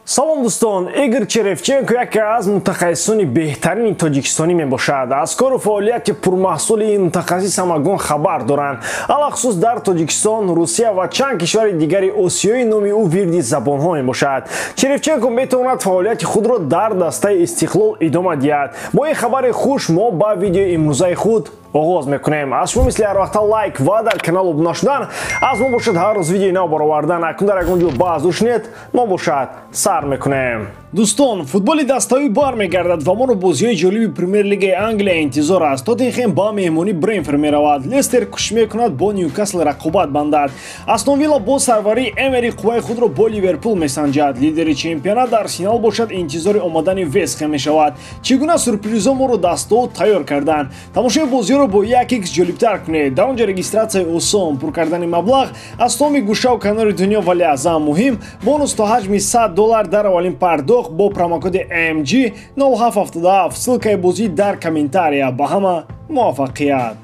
Салом, дӯстон! Игор Черевченко яке аз мутахассисони беҳтарини тоҷикистонӣ мебошад. Аз кору фаъолияти пурмаҳсули ин мутахассис ҳамагон хабар доранд. Алахусус дар Тоҷикистон, Русия ва чанд кишвари дигари осиёӣ номи ӯ вирди забонҳо мебошад. Черевченко метавонад фаъолияти худро дар дастаи Истиқлол идома диҳад. Бо ин хабари хуш мо ба видеои имрӯзаи худ оғоз мекунем. Аз шумо мисли ҳар вақта лайк ва дар канал обуна шудан. Аз мо бошад ҳар рӯз видеои нав баровардан. Акнун дар ягон ҷо баъз шунед, мо бошад сар мекунем. Дӯстон, футболи даставӣ бармегардад ва моро бозиҳои ҷолиби Премер-лигаи Англия интизор аст. Тоттенхем ба меҳмонӣ Бренфорд меравад. Лестер кӯшиш мекунад бо Ньюкасл рақобат бандад. Астон Вилла бо сарварии Эмери қувваи худро бо Ливерпул месанҷад. Лидери чемпионат Арсенал бошад интизори омадани Вестхэм мешавад. Чӣ гуна сюрпризҳо моро дастаҳо тайёр карданд? Тамошои бозиҳоро бо 1x ҷолибтар кунед. Дар он ҷо регистратсияи осон, пур кардани маблағ аз тамоми гӯшаву канори дунё, вале аз ҳама муҳим бонус то ҳаҷми $100 дар аввалин пардохт бо промокоди MG 0777. Ссылкаи бозӣ дар комментария. Ба ҳама муваффақият!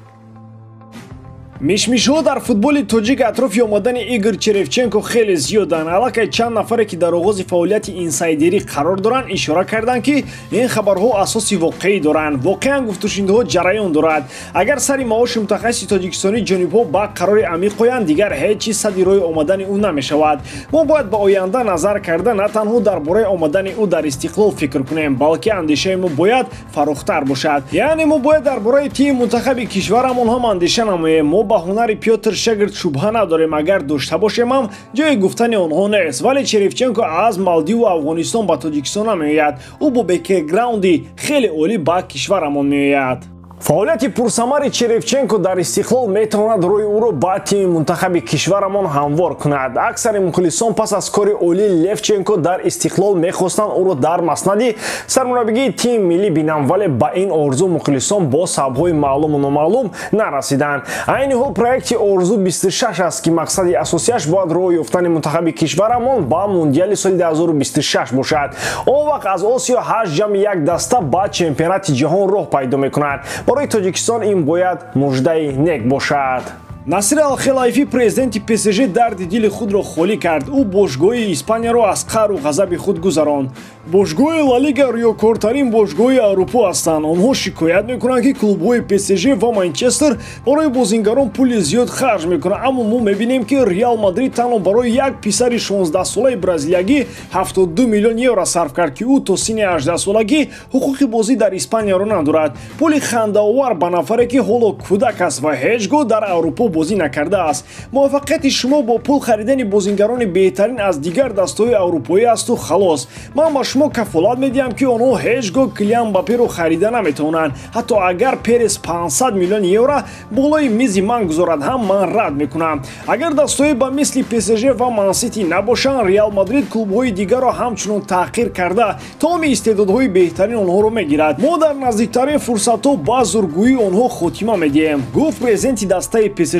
Мишмишҳо дар футболи тоҷик атрофи омадани Игор Черевченко хеле зиёданд. Аллакай чанд нафаре, ки дар оғози фаъолияти инсайдерӣ қарор доранд, ишора карданд, ки ин хабарҳо асоси воқеӣ доранд. Воқеан гуфтушунидаҳо ҷараён дорад. Агар сари маоши мутахассиси тоҷикистонӣ ҷонибҳо ба қарори амиқ оянд, дигар ҳеҷ чиз садди роҳи омадани ӯ намешавад. Мо бояд ба оянда назар карда, на танҳо дар бораи омадани ӯ дар Истиқлол фикр кунем, балки андешаи мо бояд фарохтар бошад. Яъне мо бояд дар бораи тими мунтахаби кишварамон ҳам андеша намоем. Мо ба ҳунари Пётр Шегрт шубҳа надорем, агар дошта бошем ҳам ҷои гуфтани онҳо нест. Вале Черевченко аз Малдиву Афғонистон ба Тоҷикистон намеояд. Ӯ бо бекграунди хеле олӣ ба кишварамон меояд. Фаъолияти пурсамари Черевченко дар Истиқлол метавонад роҳи ӯро ба тими мунтахаби кишварамон ҳамвор кунад. Аксари мухлисон пас аз кори олии Левченко дар Истиқлол мехостанд ӯро дар маснади сармураббигии тими миллӣ бинанд, вале ба ин орзу мухлисон бо сабабҳои маълуму номаълум нарасиданд. Айни ҳол проекти Орзу 26 аст, ки мақсади асосияш бояд роҳ ёфтани мунтахаби кишварамон ба мундиали соли 2026 бошад. Он вақт аз Осиё 8+1 даста ба чемпионати ҷаҳон роҳ пайдо мекунад. Барои Тоҷикистон ин бояд муждаи нек бошад. Насир Алхелайфӣ, президенти ПСЖ, дарди дили худро холӣ кард. Ӯ бошгоҳи Испанияро аз қаҳру ғазаби худ гузаронд. Бошгоҳи Ла Лига риёкортарин бошгоҳи Аврупо ҳастанд. Онҳо шикоят мекунанд, ки клубҳои ПСЖ ва Манчестер барои бозингарон пули зиёд харҷ мекунанд, аммо мо мебинем, ки Реал Мадрид танҳо барои як писари 16-солаи бразилиягӣ 72 миллион евро сарф кард, ки ӯ то синни 18-солагӣ ҳуқуқи бозӣ дар Испанияро надорад. Пули хандаовар ба нафаре, ки ҳоло кӯдак аст ва ҳеҷ гоҳ дар Аврупо бозӣ накардааст. Муваффақияти шумо бо пул харидани бозингарони беҳтарин аз дигар дастаҳои аврупоӣ асту халос. Ман ба шумо кафолат медиҳам, ки онҳо ҳеҷ гоҳ Килиан Мбапперо харида наметавонанд. Ҳатто агар Перес 500 миллион евро болои мизи ман гузорад ҳам, ман рад мекунам. Агар дастаҳое ба мисли ПСЖ ва Мансити набошанд, Реал Мадрид клубҳои дигарро ҳамчунон таҳқир карда, тамоми истеъдодҳои беҳтарин онҳоро мегирад. Мо дар наздиктарин фурсатҳо ба зургӯии онҳо хотима медиҳем, гуфт президенти дастаи ПСЖ.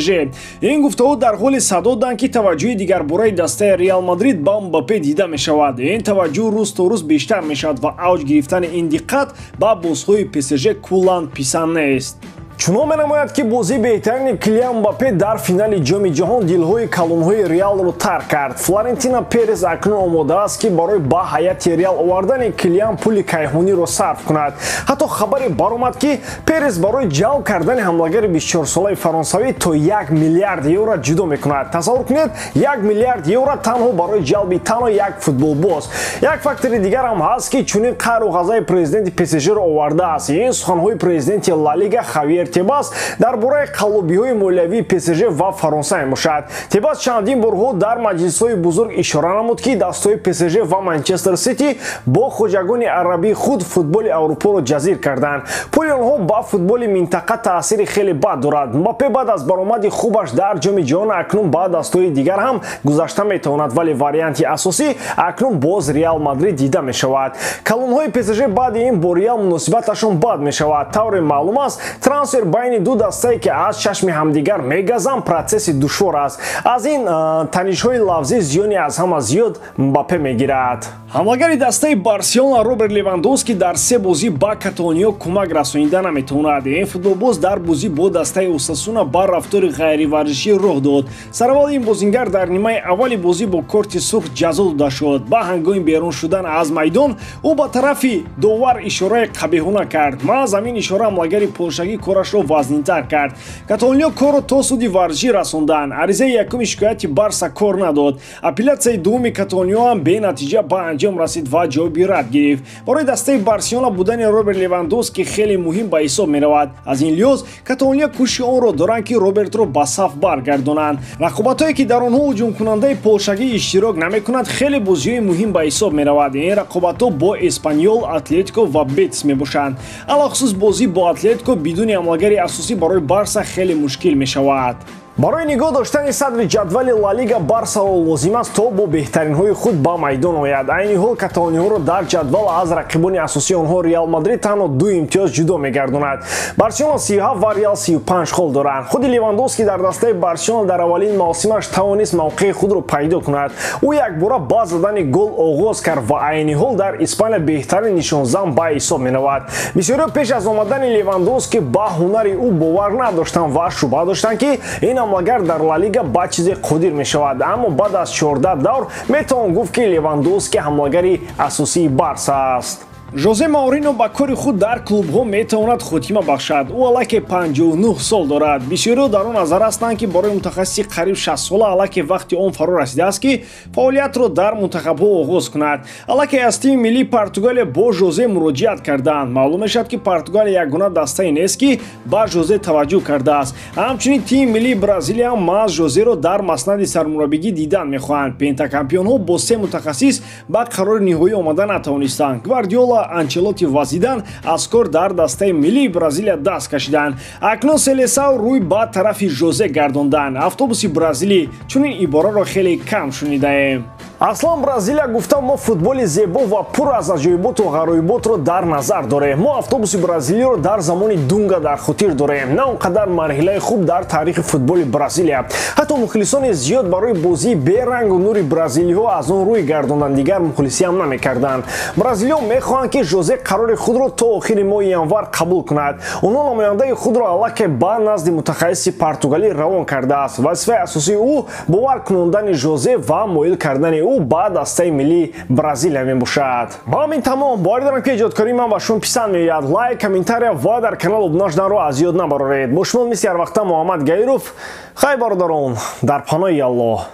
Ин гуфтаҳо дар ҳоле садо доданд, ки таваҷҷӯҳи дигарбораи дастаи Реал Мадрид ба Мбаппе дида мешавад. Ин таваҷҷӯҳ рӯз то рӯз бештар мешавад ва авҷ гирифтани ин диққат ба бозҳои ПСЖ куллан писанд нест. Чунон менамояд, ки бозии беҳтарини Килиан Мбаппе дар финали Ҷоми ҷаҳон дилҳои калонҳои Реалро тар кард. Флорентино Перес акнун омода аст, ки барои ба ҳайати Реал овардани Килиан пули кайҳониро сарф кунад. Ҳатто хабаре баромад, ки Перес барои ҷалб кардани ҳамлагари 24-солаи фаронсавӣ то 1 миллиард евро ҷудо мекунад. Тасаввур кунед, 1 миллиард евро танҳо барои ҷалби танҳо як футболбоз. Як фактори дигар ҳам ҳаст, ки чунин қаҳру ғазаби президенти ПСЖ-ро овардааст. Ин суханҳои президенти Ла Лига Хавьер Тебас дар бораи қаллобиҳои молиявии ПСЖ ва Фаронса мебошад. Тебас чандин борҳо дар маҷлисҳои бузург ишора намуд, ки дастаҳои ПСЖ ва Манчестер Сити бо хоҷагони арабии худ футболи Аврупоро ҷазир карданд. Пули онҳо ба футболи минтақа таъсири хеле бад дорад. Мбаппе баъд аз баромади хубаш дар Ҷоми ҷаҳон акнун ба дастаҳои дигар ҳам гузашта метавонад, вале варианти асосӣ акнун боз Реал Мадрид дида мешавад. Калонҳои ПСЖ баъди ин бо Реал муносибаташон бад мешавад. Тавре маълум аст, трансфер Трансфер байни ду дастае, ки аз чашми ҳамдигар мегазанд, процесси душвор аст. Аз ин танишҳои лафзӣ зиёни аз ҳама зиёд Мбаппе мегирад. Ҳамлагари дастаи Барселона Роберт Левандовски дар се бозӣ ба каталониё кӯмак расонида наметавонад. Ин футболбоз дар бозӣ бо дастаи Осасуна ба рафтори ғайриварзишӣ роҳ дод. Сараввал ин бозингар дар нимаи аввали бозӣ бо корти сурх ҷазо дода шуд. Ба ҳангоми берун шудан аз майдон ӯ ба тарафи довар ишораи қабеҳона кард. Маҳз ҳамин ишора ҳамлагари полшагӣ корашро вазнинтар кард. Каталониё корро то суди варзишӣ расонданд. Аризаи якуми шикояти Барса кор надод. Апеллятсияи дуввуми каталониё ҳам бенатиҷа ба анҷом расид ва ҷавоби рад гирифт. Барои дастаи Барселона будани Роберт Левандовски хеле муҳим ба ҳисоб меравад. Аз ин лиҳоз каталониё кӯшиши онро доранд, ки Робертро ба саф баргардонанд. Рақобатҳое, ки дар онҳо ҳуҷумкунандаи полшагӣ иштирок намекунад, хеле бозиҳои муҳим ба ҳисоб меравад. Ин рақобатҳо бо Эспаньол, Атлетико ва Бетис мебошанд. Алахусус бозӣ бо Атлетико бидуни ҳамлагари асосӣ барои Барса хеле мушкил мешавад. Барои нигоҳ доштани садри ҷадвали Ла Лига Барсаро лозим аст, то бо беҳтаринҳои худ ба майдон ояд. Айни ҳол каталониҳоро дар ҷадвал аз рақибони асосии онҳо Реал Мадрид танҳо 2 имтиёз ҷудо мегардонад. Барселона 37 ва Реал 35 хол доранд. Худи Левандовски дар дастаи Барселона дар аввалин мавсимаш тавонист мавқеи худро пайдо кунад. Ӯ якбора ба задани гол оғоз кард ва айни ҳол дар Испания беҳтарин нишонзан ба ҳисоб меравад. Бисёриҳо пеш аз омадани Левандовски ба ҳунари ӯ бовар надоштанд ва шубҳа доштанд, ки ин ҳамлагар дар Ла Лига ба чизе қодир мешавад. Аммо баъд аз 14 давр метавон гуфт, ки Левандовски ҳамлагари асосии Барса аст. Жозе Маурино ба кори худ дар клубҳо метавонад хотима бахшад. Ӯ аллакай 59 сол дорад. Бисёриҳо дар он назар ҳастанд, ки барои мутахассиси қариб 60 сола аллакай вақти он фаро расидааст, ки фаъолиятро дар мунтахабҳо оғоз кунад. Аллакай аз тими миллии Португалия бо Жозе муроҷиат карданд. Маълум мешавад, ки Португалия ягона дастае нест, ки ба Жозе таваҷҷӯҳ кардааст. Ҳамчунин тими миллии Бразилия ҳам маҳз Жозеро дар маснади сармураббигӣ дидан мехоҳанд. Пентакампионҳо бо се мутахассис ба қарори ниҳоӣ омада натавонистанд. Гвардиола, Анчелоти ва Зидан аз кор дар дастаи миллии Бразилия даст кашиданд. Акнун Селесао рӯй ба тарафи Жозе гардонданд. Автобуси Бразилӣ чунин ибораро хеле кам шунидаем. Аслан Бразилия гуфта мо футболи зебо ва пур аз аҷоиботу ғароиботро дар назар дорем. Мо автобуси Бразилияро дар замони Дунга дар хотир дорем, на он қадар марҳилаи хуб дар таърихи футболи Бразилия. Ҳатто мухлисони зиёд барои бозии берангу нури бразилиҳо аз он рӯй гардонданд, дигар мухлисиам намекарданд. Бразилиҳо мехоҳанд, ки Жозе қарори худро то охири моҳи январ қабул кунад. Онҳо намояндаи худро аллакай ба назди мутахассиси португалӣ равон кардааст. Вазифаи асосии ӯ бовар кунондани Жозе ва моил кардани ӯ ба дастаи миллии Бразилия мебошад. Ба ҳамин тамом. Боварӣ дорам, ки эҷодкории ман ба шумо писанд меояд. Лайк, комментария ва дар канал обуна шуданро аз ёд набароред. Бо шумо мисли ҳар вақта Муҳаммад Гаиров. Хайр, бародарон, дар паноҳи Аллоҳ.